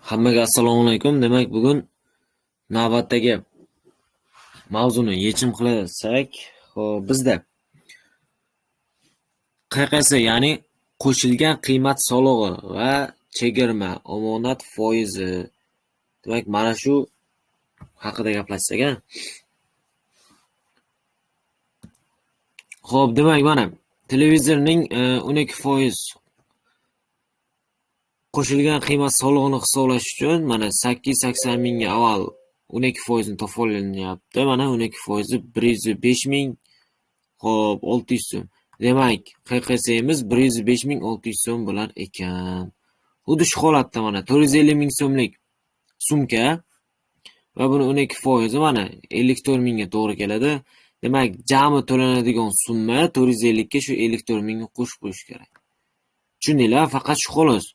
Hammaga assalomu alaykum. Demak, bugun navbatdagi mavzuni yechim qilsak, xo'p, bizda QQS, ya'ni qo'shilgan qiymat solig'i va chegirma, omonat foizi. Demak, mana shu haqida gaplashsak, a? Xo'p, demak, mana televizorning 12% qo'shilgan qiymat solig'ini hisoblash uchun mana 880 mingga avval 12% ni topib olinyapti. Mana 12% 105 ming, xo'p, 600 so'm. Demak, QQSimiz 105 600 so'm bo'lar ekan. Xuddi shu holatda mana 450 ming so'mlik sumka va buni 12% mana 54 mingga to'g'ri keladi. Demak, jami to'lanadigan summa 450 ga shu 54 mingni qo'shib qo'yish kerak. Tushundinglar? Faqat shu xolos.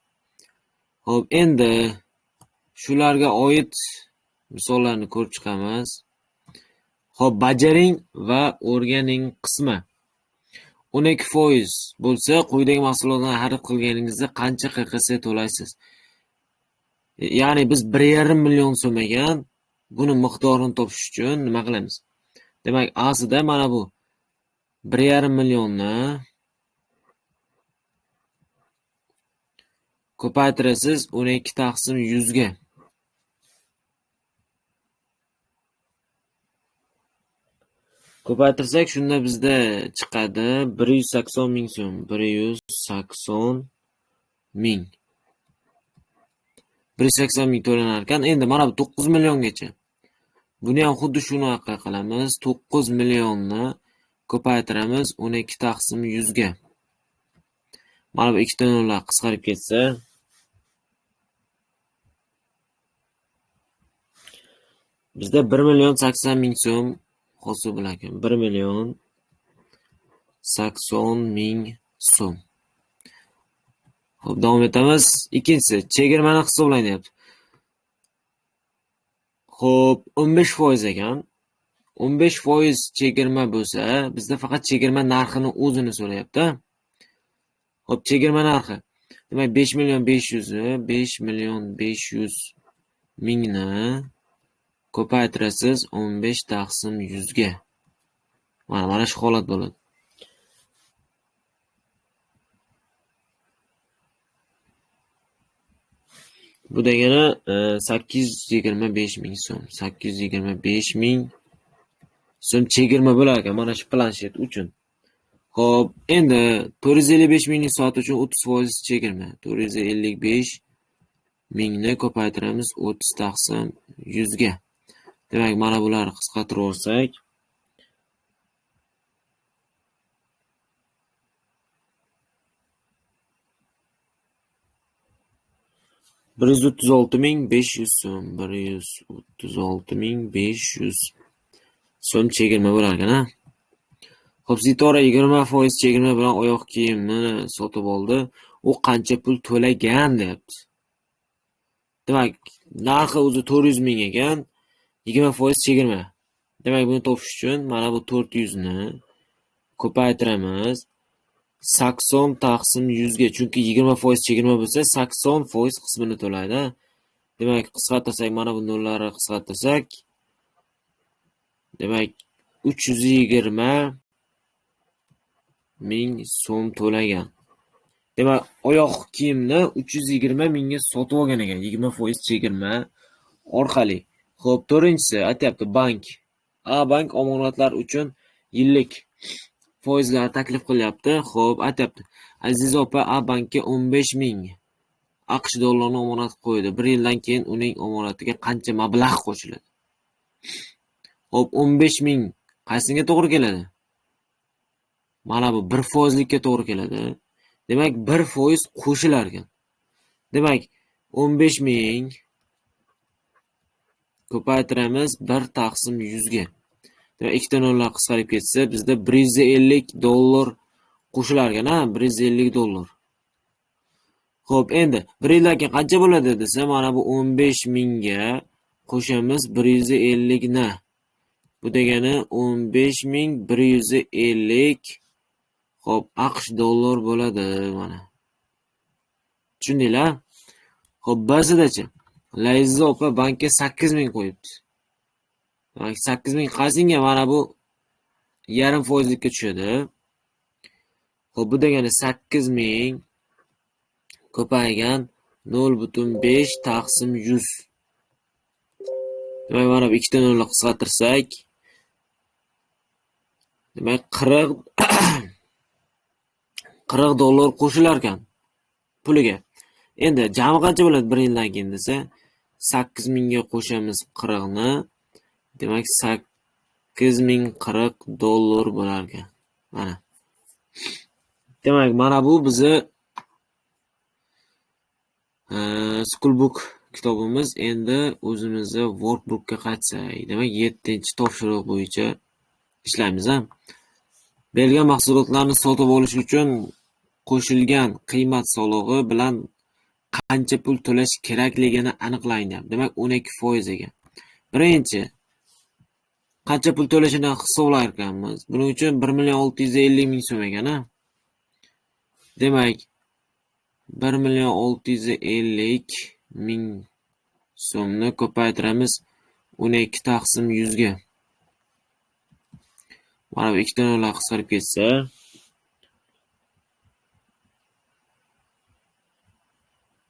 Xo'p, endi shularga oid misollarni ko'rib chiqamiz. Xo'p, bajaring va o'rganing qismi. 12% bo'lsa, quyidagi mahsulotlarni xarid qilganingizda qancha QQS to'laysiz? Ya'ni biz 1,5 million so'm ekan, buni miqdorini topish uchun nima qilamiz? Demak, aslida mana bu 1,5 millionni ko'paytirasiz 12 taqsim 100 ga. Ko'paytirsak, shunda bizda chiqadi 180 ming so'm, 180 ming. 180 ming to'lanar ekan. Endi mana bu 9 milliongacha. Buni ham xuddi shunaqa qilamiz. 9 millionni ko'paytiramiz 12 taqsim 100 ga. Mana bu ikkita nollar qisqarib ketsa, bizda 1 million 80 ming so'm hosil bo'lar ekan. 1 million 80 ming so'm. Xo'p, davom etamiz. Ikkinchisi, chegirmani hisoblang deyapti. Xo'p, 15% ekan. 15% chegirma bo'lsa, bizda faqat chegirma narxini o'zini so'rayapti. Xo'p, chegirma narxi. Demak, 5 million 500 ni 5 million 500 mingni ko'paytirasiz 15 taqsim 100 ga. Mana shu holat bo'ladi. Bu degani 825 ming so'm. 825 ming so'm chegirma bo'lar ekan mana shu planshet uchun. Xo'p, endi 455 minglik soat uchun 30% chegirma. 455 mingni ko'paytiramiz 30 taqsim 100 ga. Demak, mana bularni qisqartirib olsak, 136 500 so'm, 136 500 so'm chegirma bo'lar ekan, ha? Xo'p, Sitora 20% chegirma bilan oyoq kiyimni sotib oldi. U qancha pul to'lagan deyapti. Demak, narxi o'zi 400 ming ekan, 20% chegirma. Demak, buni topish uchun mana bu 400 ni ko'paytiramiz 80 taqsim 100 ga, chunki 20% chegirma bo'lsa, 80% qismini to'laydi. Demak, qisqartirsak, mana bu nollarni qisqartirsak, demak 320 ming so'm to'lagan. Demak, oyoq kiyimni 320 mingga sotib olgan ekan, 20% chegirma orqali. Xo'p, to'rtinchisi aytyapti bank. A bank omonatlar uchun yillik foizlar taklif qilyapti. Xo'p, aytyapti. Aziz opa A bankka 15 ming AQSh dollarini omonat qo'ydi. 1 yildan keyin uning omonatiga qancha mablag' qo'shiladi? Xo'p, 15 ming qaysiga to'g'ri keladi? Mana bu 1%likka to'g'ri keladi. Demak, 1% qo'shilar ekan. Demak, 15 ming ko'paytiramiz 1 taqsim 100 ga. Demak, ikkita nollar qisqarib ketsa, bizda 150 dollar qo'shilar ekan, ha? 150 dollar. Xo'p, endi 1 yildan keyin qancha bo'ladi desa, mana bu 15 mingga qo'shamiz 150 ni. Bu degani 15 150, xo'p, AQSh dollar bo'ladi mana. Tushundinglar? Xo'p, ba'zidachi Layza opa bankka 8000 qo'yibdi. Demak, 8000 qaysinga mana bu yarim foizlikka tushadi. Xo'p, bu degani 8000 ko'paygan 0.5 taqsim 100. Demak, mana bu ikkita nolni qisqartirsak, demak 40 dollar qo'shilar ekan puliga. Endi jami qancha bo'ladi 1 yildan keyin desa, 8000 ga qo'shamiz 40 ni. Demak, 8040 dollar bo'lar ekan. Mana. Demak, mana bu bizni Schoolbook kitobimiz. Endi o'zimizni workbookga qaytsak, demak 7-topshiriq bo'yicha ishlaymiz, ha. Berilgan mahsulotlarni sotib olish uchun qo'shilgan qiymat solig'i bilan qancha pul to'lash kerakligini aniqlang deyapti. Demak, 12% ekan. Birinchi, qancha pul to'lashini hisoblar ekanmiz. Buning uchun 1 650 000 so'm ekan, ha. Demak, 1 650 000 so'mni ko'paytiramiz 12 taqsim 100 ga. Mana bu ikkita nollar qisqarib ketsa,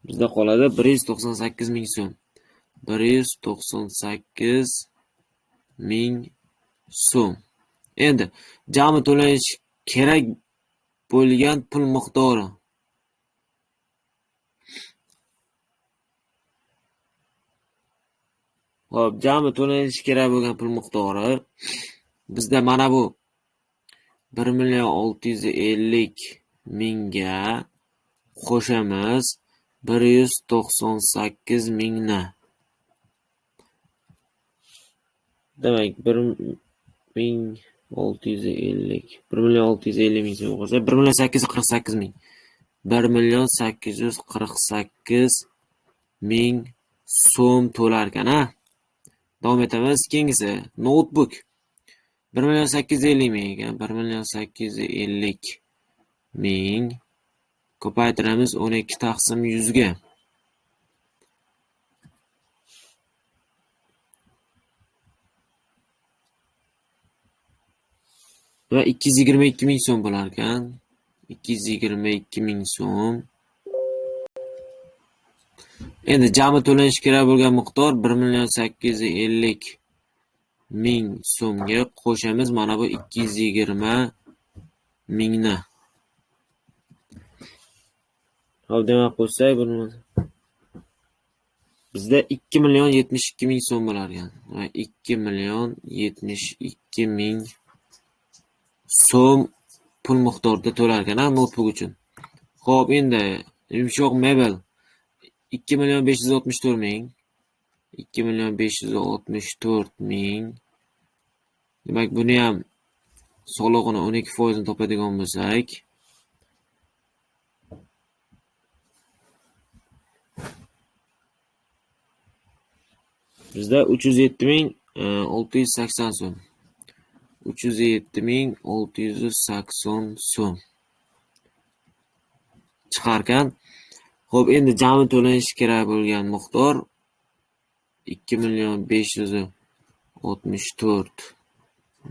bizda qoladi 198 ming so'm. 198 ming so'm. Endi jami to'lanishi kerak bo'lgan pul miqdori. Xo'p, jami to'lanishi kerak bo'lgan pul miqdori bizda mana bu 1 650 000 ga qo'shamiz 198 mingni. Demak, 1 650 ming so'm qo'shsa 1 848 ming. 1 848 ming so'm to'lar ekan, ha. Davom etamiz. Keyingisi notebook. 1 850 ming ekan. 1 850 ming ko'paytiramiz 12 taqsim 100 ga. Va 222 ming so'm bo'lar ekan. 222 ming so'm. Endi jami to'lanishi kerak bo'lgan miqdor 1 850 ming so'mga qo'shamiz mana bu 220 mingni. Hop, demak qo'shsak bizda 2 072 ming so'm bo'lar ekan. 2 072 ming so'm pul miqdorida to'lar ekan, ha, notebook uchun. Xo'p, endi yumshoq mebel 2 564 ming. 2 564 ming. Demak, buni ham solig'ini 12% topadigan bo'lsak, bizda 307 ming 680 so'm. 307 ming 680 so'm chiqarkan. Xo'p, endi jami to'lanishi kerak bo'lgan miqdor 2 564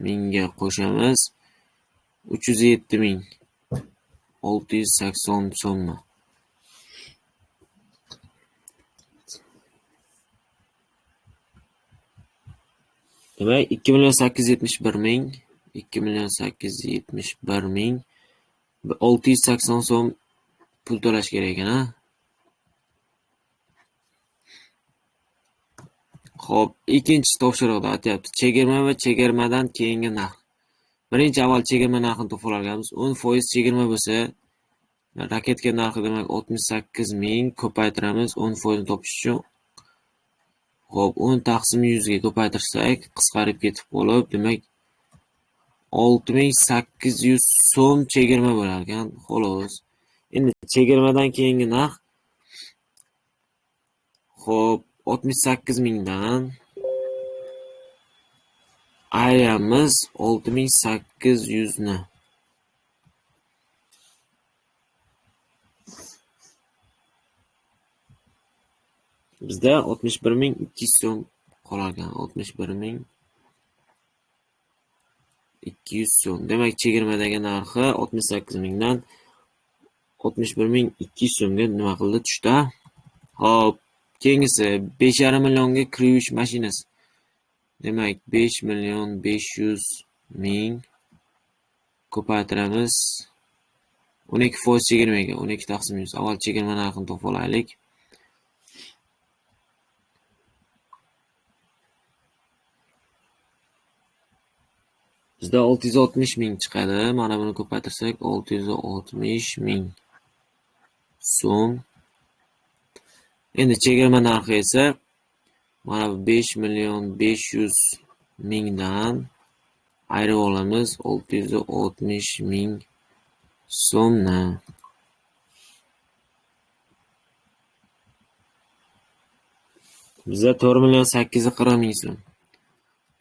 mingga qo'shamiz 307 ming 680 so'mni. Demak, 2 871 ming, 2 871 ming 680 so'm pul to'lash kerak ekan, ha. Xo'p, ikkinchi topshiriqda aytyapti. Chegirma va chegirmadan keyingi narx. Birinchi avval chegirma narxini topib olganmiz. 10% chegirma bo'lsa, raketka narxi demak 68 ming ko'paytiramiz 10% topish uchun. Xo'p, 10 taqsim 100 ga ko'paytirsak, qisqarib ketib qolib, demak 6800 so'm chegirma bo'lar ekan, xolos. Endi chegirmadan keyingi narx, xo'p, 68 mingdan ayiramiz 6800 ni. Bizda 61 200 so'm qolar ekan. 61 200 so'm. Demak, chegirmadagi narxi 68 mingdan 61 200 so'mga nima qildi? Tushdi. Xo'p, keyingisi 5,5 millionga kir yuvish mashinasi. Demak, 5 500 000 ko'paytiramiz 12% chegirmaga, 12 taqsim 100. Avval chegirma narxini topib olaylik. Bizda 660 ming chiqadi. Mana buni ko'paytirsak 660 ming so'm. Endi chegirma narxi esa mana bu 5 500 000dan ayirib olamiz 660 ming so'mni. Bizda 4 840 000 so'm.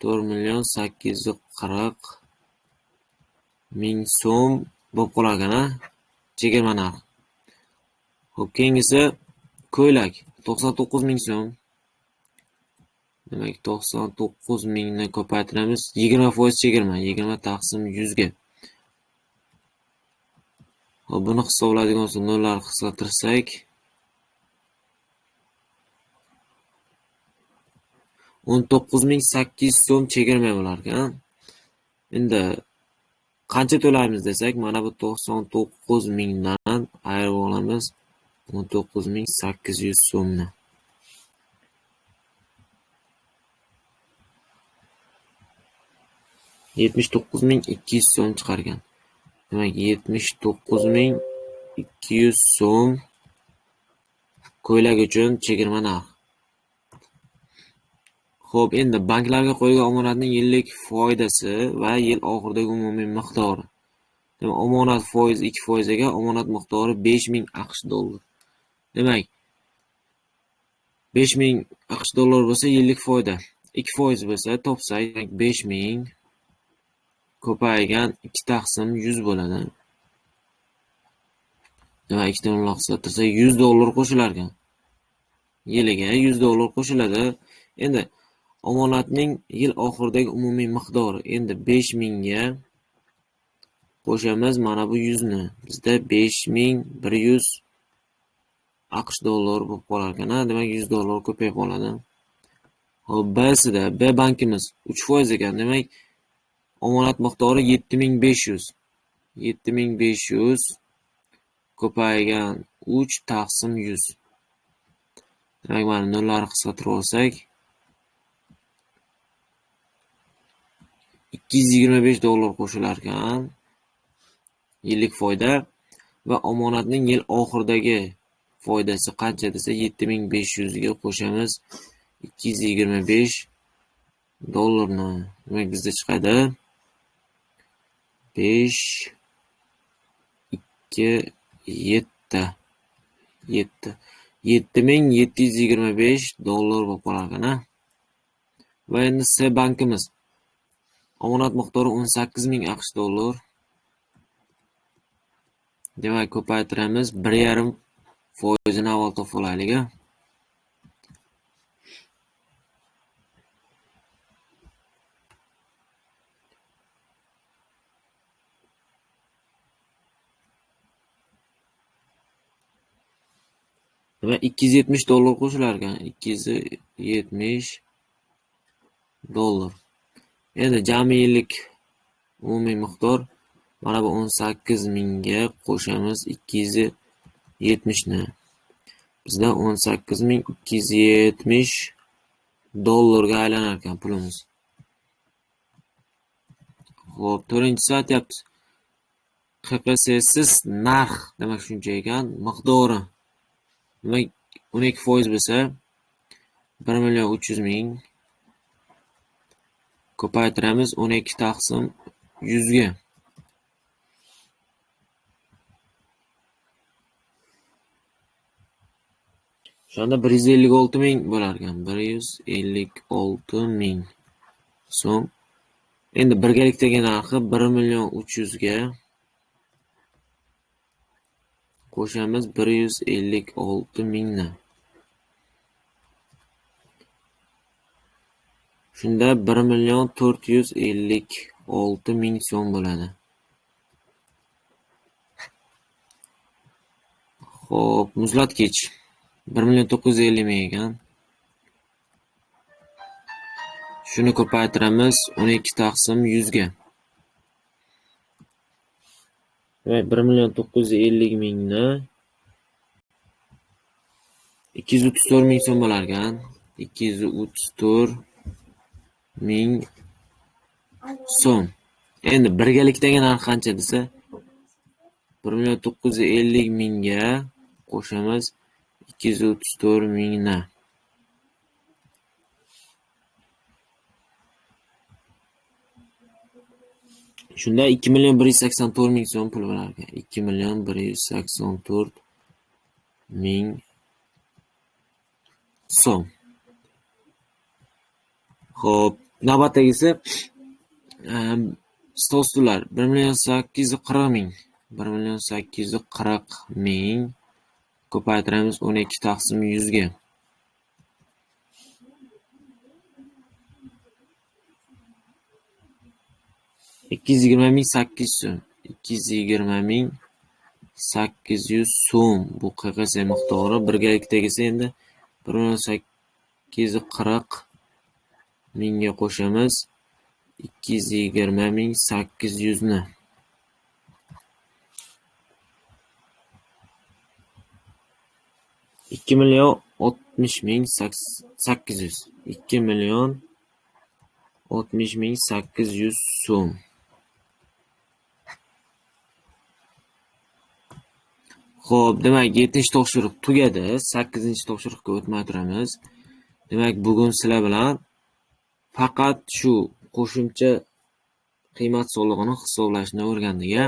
4 840 000 so'm bo'lib qolar ekan, chegirma narxi. Xo'p, keyingisi ko'ylak 99 ming so'm. Demak, 99 mingni ko'paytiramiz 20% chegirma, 20 taqsim 100 ga. Xo'p, buni hisoblaydigan bo'lsak, nollarni qisqartirsak 19 800 so'm chegirma bo'lar ekan. Endi qancha to'laymiz desak, mana bu 99 mingdan ayirib olamiz 19 800 so'mni. 79 200 so'm chiqargan. Demak, 79 200 so'm ko'ylak uchun chegirma narx. Xo'p, endi banklarga qo'yilgan omonatning yillik foydasi va yil oxiridagi umumiy miqdori. Demak, omonat foizi 2% ekan, omonat miqdori 5000 AQSh dollar. Demak, 5000 AQSh dollar bo'lsa, yillik foyda 2% bo'lsa, topsak, demak 5000 ko'paygan 2 taqsim 100 bo'ladi. Demak, ikkita nolni qisqartirsak 100 dollar qo'shilar ekan. Yiliga 100 dollar qo'shiladi. Endi omonatning yil oxiridagi umumiy miqdori. Endi 5000 ga qo'shamiz mana bu 100 ni. Bizda 5100 AQSh dollar bo'lib qolar ekan. Demak, 100 dollar ko'payib qoladi. Xo'p, B-sida B bankimiz 3% ekan. Demak, omonat miqdori 7500. 7500 ko'paygan 3 taqsim 100. Demak, mana nollarni qisqartirib olsak 225 dollar qo'shilar ekan yillik foyda va omonatning yil oxiridagi foydasi qancha desa 7500 ga qo'shamiz 225 dollarni. Demak, bizda chiqadi 5 2 7 7 7725 dollar bo'lib qolar ekan. Va endi C bankimiz omonat miqdori 18 000 AQSh dollar. Demak, ko'paytiramiz 1,5 foizini avval topib olaylik. Demak, 270 dollar qo'shilar ekan. 270 dollar. Endi jami yillik umumiy miqdor mana bu 18 mingga qo'shamiz 270 ni. Bizda 18 270 dollarga aylanar ekan pulimiz. Xo'p, to'rtinchisi aytyapti. QQSsiz narx demak shuncha ekan, miqdori. Demak, 12% bo'lsa 1 300 000 ko'paytiramiz 12 taqsim 100 ga. O'shanda 156 ming bo'lar ekan. 156 ming so'm. Endi birgalikdagi narxi 1 300 ga qo'shamiz 156 mingni. Shunda 1 456 000 so'm bo'ladi. Xo'p, muzlatgich 1 950 000 ekan. Shuni ko'paytiramiz 12 taqsim 100 ga. Demak, 1 950 000 ni 234 ming so'm bo'lar ekan. 234 ming so'm. Endi birgalikdagi narx qancha desa, 1 950 000 ga qo'shamiz 234 mingni. Shunda 2 184 000 so'm pul bo'lar ekan. 2 184 000 so'm. Xo'p, navbatdagisi stol stullar 1 840 000. 1 840 000 ko'paytiramiz 12 taqsim 100 ga. 220 800 so'm. 220 800 so'm. Bu QQS miqdori. Birgalikdagisi endi 1 840 000 ga qo'shamiz 220 800 ni. 2 060 800. 2 060 800 so'm. Xo'p, demak, 7-topshiriq tugadi. 8-topshiriqqa o'tmay turamiz. Demak, bugun sizlar bilan faqat shu qo'shimcha qiymat solig'ini hisoblashni o'rgandik-a.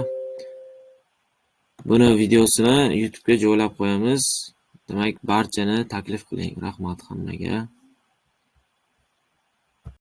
Buni videosini YouTube'ga joylab qo'yamiz. Demak, barchani taklif qiling. Rahmat hammaga.